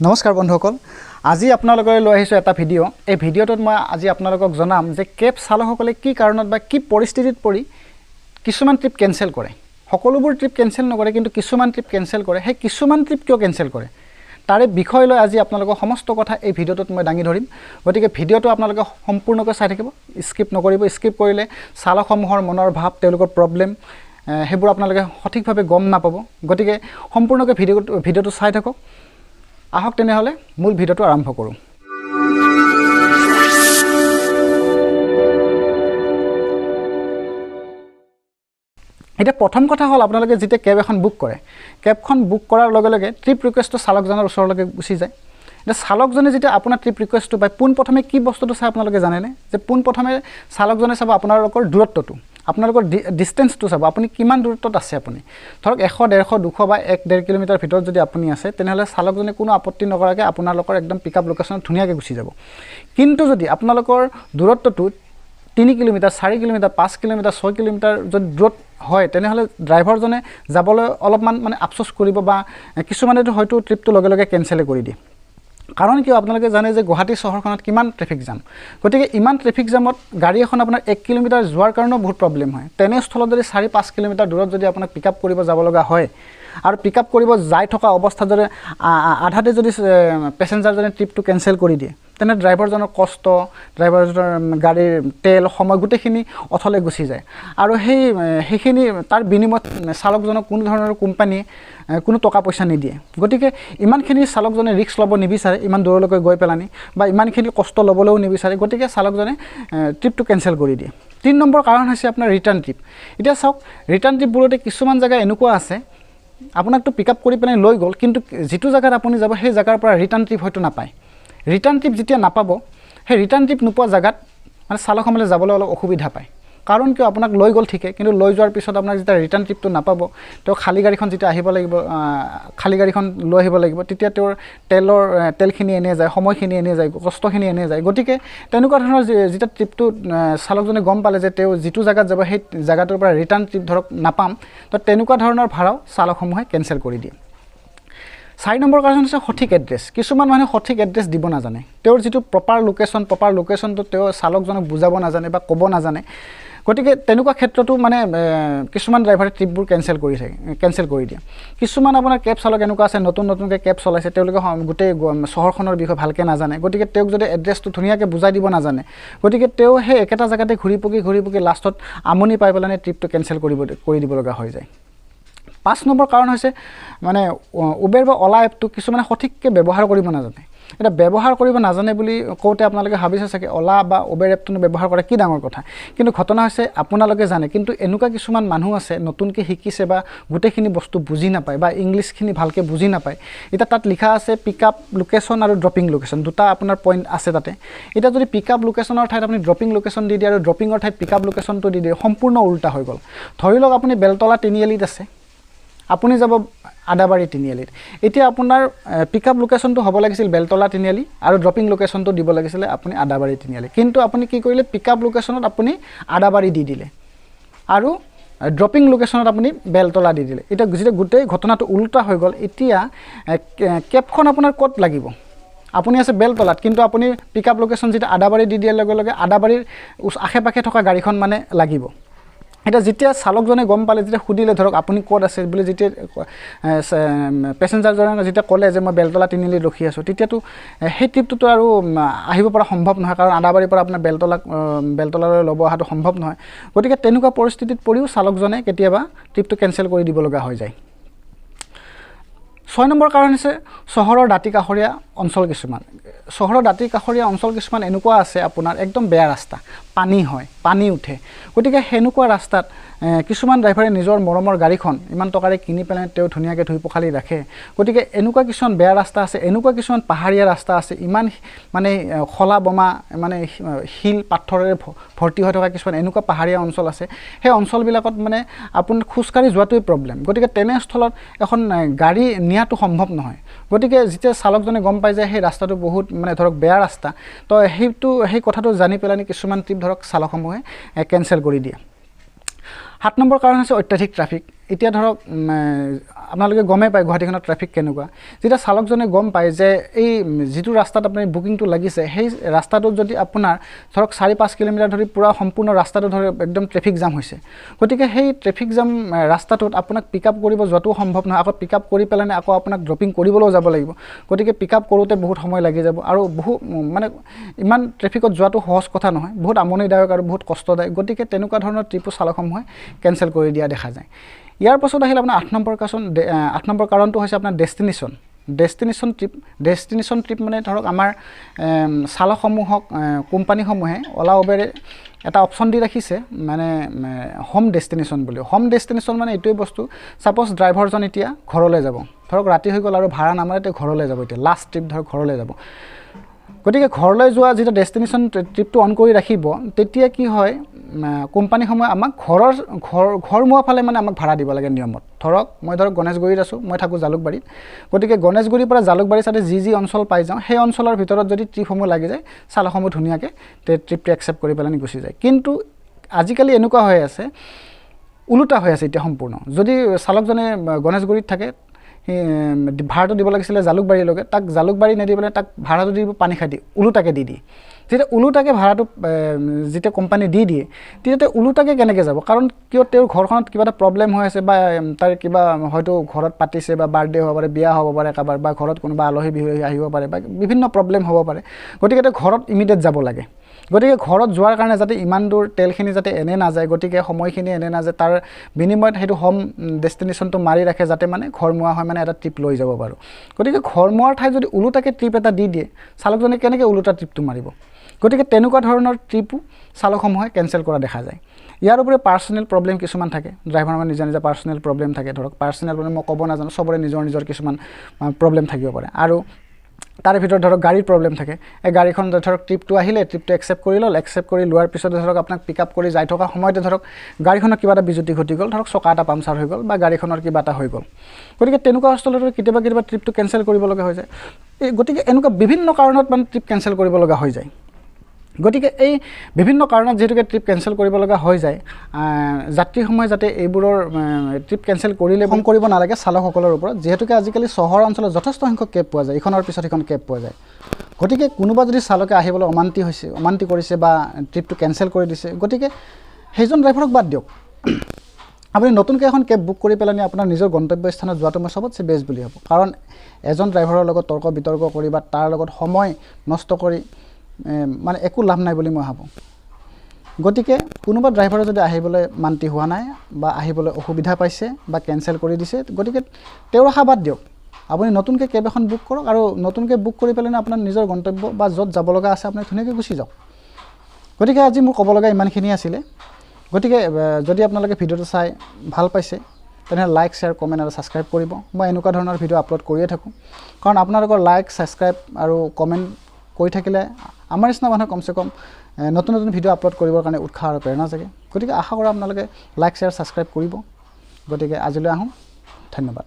নমস্কাৰ বন্ধুসকল, আজি আপোনালোকলৈ লৈ আহিছোঁ এটা ভিডিঅ'। এই ভিডিঅ'টোত মই আজি আপোনালোকক জনাম যে কেব চালকসকলে কি কাৰণত বা কি পৰিস্থিতিত পৰি কিছুমান ট্ৰিপ কেঞ্চেল কৰে। সকলোবোৰ ট্ৰিপ কেঞ্চেল নকৰে, কিন্তু কিছুমান ট্ৰিপ কেঞ্চেল কৰে। সেই কিছুমান ট্ৰিপ কিয় কেঞ্চেল কৰে তাৰে বিষয় লৈ আজি আপোনালোকৰ সমস্ত কথা এই ভিডিঅ'টোত মই দাঙি ধৰিম। গতিকে ভিডিঅ'টো আপোনালোকে সম্পূৰ্ণকৈ চাই থাকিব, স্কিপ নকৰিব। স্কিপ কৰিলে চালকসমূহৰ মনৰ ভাৱ, তেওঁলোকৰ প্ৰব্লেম সেইবোৰ আপোনালোকে সঠিকভাৱে গম নাপাব। গতিকে সম্পূৰ্ণকৈ ভিডিঅ'টো চাই থাকক। আহক তেনেহ'লে মূল ভিডিঅ'টো আৰম্ভ কৰোঁ। এতিয়া প্ৰথম কথা হ'ল, আপোনালোকে যেতিয়া কেব এখন বুক কৰে, কেবখন বুক কৰাৰ লগে লগে ট্ৰিপ ৰিকুৱেষ্টটো চালকজনৰ ওচৰলৈকে গুচি যায়। এতিয়া চালকজনে যেতিয়া আপোনাৰ ট্ৰিপ ৰিকুৱেষ্টটো পায়, পোনপ্ৰথমে কি বস্তুটো চাই আপোনালোকে জানেনে? যে পোনপ্ৰথমে চালকজনে চাব আপোনালোকৰ দূৰত্বটো, আপোনালোকৰ ডিষ্টেঞ্চটো চাব, আপুনি কিমান দূৰত্বত আছে। আপুনি ধৰক 100, 150, 200 বা 1-1.5 কিলোমিটাৰ ভিতৰত যদি আপুনি আছে, তেনেহ'লে চালকজনে কোনো আপত্তি নকৰাকৈ আপোনালোকৰ একদম পিক আপ লোকেশ্যনত ধুনীয়াকৈ গুচি যাব। কিন্তু যদি আপোনালোকৰ দূৰত্বটো 3 কিলোমিটাৰ, 4 কিলোমিটাৰ, 5 কিলোমিটাৰ, 6 কিলোমিটাৰ যদি দূৰত হয়, তেনেহ'লে ড্ৰাইভাৰজনে যাবলৈ অলপমান মানে আফচোচ কৰিব বা কিছুমানেতো হয়তো ট্ৰিপটো লগে লগে কেঞ্চেলে কৰি দিয়ে। কাৰণ কিয় আপোনালোকে জানে যে গুৱাহাটী চহৰখনত কিমান ট্ৰেফিক জাম। গতিকে ইমান ট্ৰেফিক জামত গাড়ী এখন আপোনাৰ 1 কিলোমিটাৰ যোৱাৰ কাৰণেও বহুত প্ৰব্লেম হয়। তেনেস্থলত যদি 4-5 কিলোমিটাৰ দূৰত যদি আপোনাক পিক আপ কৰিব যাব লগা হয় আৰু পিক আপ কৰিব যাই থকা অৱস্থাত যদি আধাতে যদি পেচেঞ্জাৰজনে ট্ৰিপটো কেঞ্চেল কৰি দিয়ে, তেনে ড্ৰাইভাৰজনৰ কষ্ট, ড্ৰাইভাৰজনৰ গাড়ীৰ তেল, সময় গোটেইখিনি অথলে গুচি যায়। আৰু সেইখিনি তাৰ বিনিময়ত চালকজনক কোনো ধৰণৰ কোম্পানীয়ে কোনো টকা পইচা নিদিয়ে। গতিকে ইমানখিনি চালকজনে ৰিস্ক ল'ব নিবিচাৰে, ইমান দূৰলৈকে গৈ পেলানি বা ইমানখিনি কষ্ট ল'বলৈও নিবিচাৰে। গতিকে চালকজনে ট্ৰিপটো কেঞ্চেল কৰি দিয়ে। 3 নম্বৰ কাৰণ হৈছে আপোনাৰ ৰিটাৰ্ণ ট্ৰিপ। এতিয়া চাওক, ৰিটাৰ্ণ ট্ৰিপবোৰতে কিছুমান জেগা এনেকুৱা আছে, আপোনাকতো পিক আপ কৰি পেলাই লৈ গ'ল, কিন্তু যিটো জেগাত আপুনি যাব সেই জেগাৰ পৰা ৰিটাৰ্ণ ট্ৰিপ হয়তো নাপায়। ৰিটাৰ্ণ ট্ৰিপ যেতিয়া নাপাব, সেই ৰিটাৰ্ণ ট্ৰিপ নোপোৱা জেগাত মানে চালকসকলে যাবলৈ অলপ অসুবিধা পায়। কাৰণ কিয়, আপোনাক লৈ গ'ল ঠিকে, কিন্তু লৈ যোৱাৰ পিছত আপোনাক যেতিয়া ৰিটাৰ্ণ ট্ৰিপটো নাপাব, তেওঁ খালী গাড়ীখন যেতিয়া আহিব লাগিব, খালী গাড়ীখন লৈ আহিব লাগিব, তেতিয়া তেওঁৰ তেলখিনি এনেই যায়, সময়খিনি এনেই যায়, কষ্টখিনি এনেই যায়। গতিকে তেনেকুৱা ধৰণৰ যেতিয়া ট্ৰিপটো চালকজনে গম পালে যে তেওঁ যিটো জেগাত যাব সেই জেগাটোৰ পৰা ৰিটাৰ্ণ ট্ৰিপ ধৰক নাপাম, তো তেনেকুৱা ধৰণৰ ভাড়াও চালকসমূহে কেঞ্চেল কৰি দিয়ে। 4 নম্বৰ কাৰণ হৈছে সঠিক এড্ৰেছ। কিছুমান মানুহে সঠিক এড্ৰেছ দিব নাজানে। তেওঁৰ যিটো প্ৰপাৰ লোকেশ্যনটো তেওঁ চালকজনক বুজাব নাজানে বা ক'ব নাজানে। গতিকে তেনেকুৱা ক্ষেত্ৰতো মানে কিছুমান ড্ৰাইভাৰে ট্ৰিপবোৰ কেঞ্চেল কৰি দিয়ে। কিছুমান আপোনাৰ কেব চালক এনেকুৱা আছে, নতুন নতুনকৈ কেব চলাইছে, তেওঁলোকে গোটেই চহৰখনৰ বিষয়ে ভালকৈ নাজানে। গতিকে তেওঁক যদি এড্ৰেছটো ধুনীয়াকৈ বুজাই দিব নাজানে, গতিকে তেওঁ সেই একেটা জেগাতে ঘূৰি পকি লাষ্টত আমনি পাই পেলাই ট্ৰিপটো কেঞ্চেল কৰি দিব লগা হৈ যায়। 5 নম্বৰ কাৰণ হৈছে মানে উবেৰ বা অ'লা এপটো কিছুমানে সঠিককৈ ব্যৱহাৰ কৰিব নাজানে। এতিয়া ব্যৱহাৰ কৰিব নাজানে বুলি কওঁতে আপোনালোকে ভাবিছে চাগে অ'লা বা উবেৰ এপটোনো ব্যৱহাৰ কৰা কি ডাঙৰ কথা, কিন্তু ঘটনা হৈছে আপোনালোকে জানে, কিন্তু এনেকুৱা কিছুমান মানুহ আছে নতুনকৈ শিকিছে বা গোটেইখিনি বস্তু বুজি নাপায় বা ইংলিছখিনি ভালকৈ বুজি নাপায়। এতিয়া তাত লিখা আছে পিক আপ লোকেশ্যন আৰু ড্ৰপিং লোকেশ্যন, দুটা আপোনাৰ পইণ্ট আছে তাতে। এতিয়া যদি পিক আপ লোকেশ্যনৰ ঠাইত আপুনি ড্ৰপিং লোকেশ্যন দি দিয়ে আৰু ড্ৰপিঙৰ ঠাইত পিক আপ লোকেশ্যনটো দি দিয়ে, সম্পূৰ্ণ উল্টা হৈ গ'ল। ধৰি লওক আপুনি বেলতলা তিনিআলিত আছে, আপুনি যাব আদাবাৰী তিনিআলিত। এতিয়া আপোনাৰ পিক আপ লোকেশ্যনটো হ'ব লাগিছিল বেলতলা তিনিআলি আৰু ড্ৰপিং লোকেশ্যনটো দিব লাগিছিলে আপুনি আদাবাৰী তিনিআলি, কিন্তু আপুনি কি কৰিলে, পিক আপ লোকেশ্যনত আপুনি আদাবাৰী দি দিলে আৰু ড্ৰপিং লোকেশ্যনত আপুনি বেলতলা দি দিলে। এতিয়া যেতিয়া গোটেই ঘটনাটো উল্টা হৈ গ'ল, এতিয়া কেবখন আপোনাৰ ক'ত লাগিব? আপুনি আছে বেলতলাত, কিন্তু আপুনি পিক আপ লোকেশ্যন যেতিয়া আদাবাৰী দি দিয়াৰ লগে লগে আদাবাৰীৰ আশে পাশে থকা গাড়ীখন মানে লাগিব। এতিয়া যেতিয়া চালকজনে গম পালে, যেতিয়া সুধিলে ধৰক আপুনি ক'ত আছে বুলি, যেতিয়া পেচেঞ্জাৰজনে যেতিয়া ক'লে যে মই বেলতলা তিনিআলিত ৰখি আছোঁ, তেতিয়াতো সেই ট্ৰিপটোতো আৰু আহিব পৰা সম্ভৱ নহয়, কাৰণ আদাবাৰীৰ পৰা আপোনাৰ বেলতলালৈ ল'ব অহাটো সম্ভৱ নহয়। গতিকে তেনেকুৱা পৰিস্থিতিত পৰিও চালকজনে কেতিয়াবা ট্ৰিপটো কেঞ্চেল কৰি দিব লগা হৈ যায়। 6 নম্বৰ কাৰণ হৈছে চহৰৰ দাঁতি কাষৰীয়া অঞ্চল কিছুমান। চহৰৰ দাঁতি কাষৰীয়া অঞ্চল কিছুমান এনেকুৱা আছে আপোনাৰ একদম বেয়া ৰাস্তা, পানী হয়, পানী উঠে। গতিকে সেনেকুৱা ৰাস্তাত কিছুমান ড্ৰাইভাৰে নিজৰ মৰমৰ গাড়ীখন ইমান টকাৰে কিনি পেলাই তেওঁ ধুনীয়াকৈ ধুই পখালি ৰাখে। গতিকে এনেকুৱা কিছুমান বেয়া ৰাস্তা আছে, এনেকুৱা কিছুমান পাহাৰীয়া ৰাস্তা আছে, ইমান মানে খলা বমা মানে শিল পাথৰেৰে ভৰ্তি হৈ থকা কিছুমান এনেকুৱা পাহাৰীয়া অঞ্চল আছে, সেই অঞ্চলবিলাকত মানে আপুনি খোজকাঢ়ি যোৱাটোৱেই প্ৰব্লেম। গতিকে তেনেস্থলত এখন গাড়ী নিয়াটো সম্ভৱ নহয়। গতিকে যেতিয়া চালকজনে গম পায় যে সেই ৰাস্তাটো বহুত মানে ধৰক বেয়া ৰাস্তা, তো সেই কথাটো জানি পেলাই কিছুমান ট্ৰিপ ধৰক চালকসমূহে কেঞ্চেল কৰি দিয়ে। 7 নম্বৰ কাৰণ হৈছে অত্যাধিক ট্ৰাফিক। এতিয়া ধৰক আপোনালোকে গমেই পায় গুৱাহাটীখনত ট্ৰেফিক কেনেকুৱা। যেতিয়া চালকজনে গম পায় যে এই যিটো ৰাস্তাত আপুনি বুকিংটো লাগিছে সেই ৰাস্তাটোত যদি আপোনাৰ ধৰক 4-5 কিলোমিটাৰ ধৰি পূৰা সম্পূৰ্ণ ৰাস্তাটো ধৰি একদম ট্ৰেফিক জাম হৈছে, গতিকে সেই ট্ৰেফিক জাম ৰাস্তাটোত আপোনাক পিক আপ কৰিব যোৱাটোও সম্ভৱ নহয়। আকৌ পিক আপ কৰি পেলাই আকৌ আপোনাক ড্ৰপিং কৰিবলৈও যাব লাগিব, গতিকে পিক আপ কৰোঁতে বহুত সময় লাগি যাব আৰু বহু মানে ইমান ট্ৰেফিকত যোৱাটো সহজ কথা নহয়, বহুত আমনিদায়ক আৰু বহুত কষ্টদায়ক। গতিকে তেনেকুৱা ধৰণৰ ট্ৰিপো চালকসমূহে কেঞ্চেল কৰি দিয়া দেখা যায়। ইয়াৰ পাছত আহিল আপোনাৰ 8 নম্বৰ কাৰণটো হৈছে আপোনাৰ ডেষ্টিনেশ্যন। ডেষ্টিনেশ্যন ট্ৰিপ মানে ধৰক আমাৰ চালকসমূহক কোম্পানীসমূহে অ'লা উবেৰে এটা অপশ্যন দি ৰাখিছে, মানে হোম ডেষ্টিনেশ্যন বুলি। হোম ডেষ্টিনেশ্যন মানে এইটোৱে বস্তু, ছাপ'জ ড্ৰাইভাৰজন এতিয়া ঘৰলৈ যাব, ধৰক ৰাতি হৈ গ'ল আৰু ভাড়া নামাৰে, তেওঁ ঘৰলৈ যাব, এতিয়া লাষ্ট ট্ৰিপ ধৰক ঘৰলৈ যাব। গতিকে ঘৰলৈ যোৱা যেতিয়া ডেষ্টিনেশ্যন ট্ৰিপটো অন কৰি ৰাখিব, তেতিয়া কি হয়, কোম্পানীসমূহে আমাক ঘৰমুৱা ফালে মানে আমাক ভাড়া দিব লাগে নিয়মত। ধৰক মই ধৰক গণেশগুৰিত আছোঁ, মই থাকোঁ জালুকবাৰীত, গতিকে গণেশগুৰিৰ পৰা জালুকবাৰী চাইডে যি যি অঞ্চল পাই যাওঁ সেই অঞ্চলৰ ভিতৰত যদি ট্ৰিপসমূহ লাগি যায়, চালকসমূহ ধুনীয়াকৈ ট্ৰিপটো একচেপ্ট কৰি পেলাই গুচি যায়। কিন্তু আজিকালি এনেকুৱা হৈ আছে, ওলোটা হৈ আছে এতিয়া সম্পূৰ্ণ। যদি চালকজনে গণেশগুৰিত থাকে, ভাড়াটো দিব লাগিছিলে জালুকবাৰীলৈকে, তাক জালুকবাৰী নিদি পেলাই তাক ভাড়াটো দিব পানীখাইতি, ওলোটাকৈ দি দিয়ে। যেতিয়া ওলোটাকৈ ভাড়াটো যেতিয়া কোম্পানী দি দিয়ে, তেতিয়া ওলোটাকৈ কেনেকৈ যাব? কাৰণ কিয়, তেওঁৰ ঘৰখনত কিবা এটা প্ৰব্লেম হৈ আছে বা তাৰ কিবা হয়তো ঘৰত পাতিছে বা বাৰ্থডে হ'ব পাৰে, বিয়া হ'ব পাৰে কাৰোবাৰ, বা ঘৰত কোনোবা আলহী বিহু আহিব পাৰে বা বিভিন্ন প্ৰব্লেম হ'ব পাৰে। গতিকে তেওঁ ঘৰত ইমিডিয়েট যাব লাগে। গতিকে ঘৰত যোৱাৰ কাৰণে যাতে ইমান দূৰ তেলখিনি যাতে এনে নাযায়, গতিকে সময়খিনি এনে নাযায়, তাৰ বিনিময়ত সেইটো হোম ডেষ্টিনেশ্যনটো মাৰি ৰাখে যাতে মানে ঘৰমুৱা হয়, মানে এটা ট্ৰিপ লৈ যাব পাৰোঁ। গতিকে ঘৰমুৱাৰ ঠাইত যদি ওলোটাকৈ ট্ৰিপ এটা দি দিয়ে, চালকজনে কেনেকৈ ওলোটা ট্ৰিপটো মাৰিব? গতিকে তেনেকুৱা ধৰণৰ ট্ৰিপো চালকসমূহে কেঞ্চেল কৰা দেখা যায়। ইয়াৰ উপৰি পাৰ্চনেল প্ৰব্লেম কিছুমান থাকে, ড্ৰাইভাৰৰ মানে নিজা নিজা পাৰ্চনেল প্ৰব্লেম থাকে। ধৰক পাৰ্চনেল প্ৰব্লেম মই ক'ব নাজানো, চবৰে নিজৰ নিজৰ কিছুমান প্ৰব্লেম থাকিব পাৰে। আৰু তাৰে ভিতৰত ধৰক গাড়ীৰ প্ৰব্লেম থাকে। এই গাড়ীখন ধৰক ট্ৰিপটো আহিলে, ট্ৰিপটো একচেপ্ট কৰি ল'ল, একচেপ্ট কৰি লোৱাৰ পিছতে ধৰক আপোনাক পিক আপ কৰি যাই থকা সময়তে ধৰক গাড়ীখনৰ কিবা এটা বিজুতি ঘটি গ'ল, ধৰক চকা এটা পামচাৰ হৈ গ'ল বা গাড়ীখনৰ কিবা এটা হৈ গ'ল। গতিকে তেনেকুৱা অৱস্থাত কেতিয়াবা কেতিয়াবা ট্ৰিপটো কেঞ্চেল কৰিব লগা হৈ যায়। গতিকে এনেকুৱা বিভিন্ন কাৰণত মানে ট্ৰিপ কেঞ্চেল কৰিব লগা হৈ যায়। গতিকে এই বিভিন্ন কাৰণত যিহেতুকে ট্ৰিপ কেঞ্চেল কৰিব লগা হৈ যায়, যাত্ৰীসমূহে যাতে এইবোৰৰ ট্ৰিপ কেঞ্চেল কৰিলে খং কৰিব নালাগে চালকসকলৰ ওপৰত। যিহেতুকে আজিকালি চহৰ অঞ্চলত যথেষ্ট সংখ্যক কেব পোৱা যায়, ইখনৰ পিছত সিখন কেব পোৱা যায়। গতিকে কোনোবা যদি চালকে আহিবলৈ অমান্তি কৰিছে বা ট্ৰিপটো কেঞ্চেল কৰি দিছে, গতিকে সেইজন ড্ৰাইভাৰক বাদ দিয়ক। আপুনি নতুনকৈ এখন কেব বুক কৰি পেলাই আপোনাৰ নিজৰ গন্তব্য স্থানত যোৱাটো মই চবতছে বেষ্ট বুলি ভাবোঁ। কাৰণ এজন ড্ৰাইভাৰৰ লগত তৰ্ক বিতৰ্ক কৰি বা তাৰ লগত সময় নষ্ট কৰি মানে একো লাভ নাই বুলি মই ভাবোঁ। গতিকে কোনোবা ড্ৰাইভাৰে যদি আহিবলৈ মান্তি হোৱা নাই বা আহিবলৈ অসুবিধা পাইছে বা কেঞ্চেল কৰি দিছে, গতিকে তেওঁৰ আশা বাদ দিয়ক। আপুনি নতুনকৈ কেব এখন বুক কৰক আৰু নতুনকৈ বুক কৰি পেলাই আপোনাৰ নিজৰ গন্তব্য বা য'ত যাব লগা আছে আপুনি ধুনীয়াকৈ গুচি যাওক। গতিকে আজি মোৰ ক'ব লগা ইমানখিনি আছিলে। গতিকে যদি আপোনালোকে ভিডিঅ'টো চাই ভাল পাইছে, তেনেহ'লে লাইক, শ্বেয়াৰ, কমেণ্ট আৰু ছাবস্ক্ৰাইব কৰিব। মই এনেকুৱা ধৰণৰ ভিডিঅ' আপলোড কৰিয়ে থাকোঁ, কাৰণ আপোনালোকৰ লাইক, ছাবস্ক্ৰাইব আৰু কমেণ্ট কৰি থাকিলে আমাৰ নিচিনা মানুহে কমচে কম নতুন নতুন ভিডিঅ' আপলোড কৰিবৰ কাৰণে উৎসাহ আৰু প্ৰেৰণা জাগে। গতিকে আশা কৰোঁ আপোনালোকে লাইক, শ্বেয়াৰ, ছাবস্ক্ৰাইব কৰিব। গতিকে আজিলৈ আহোঁ, ধন্যবাদ।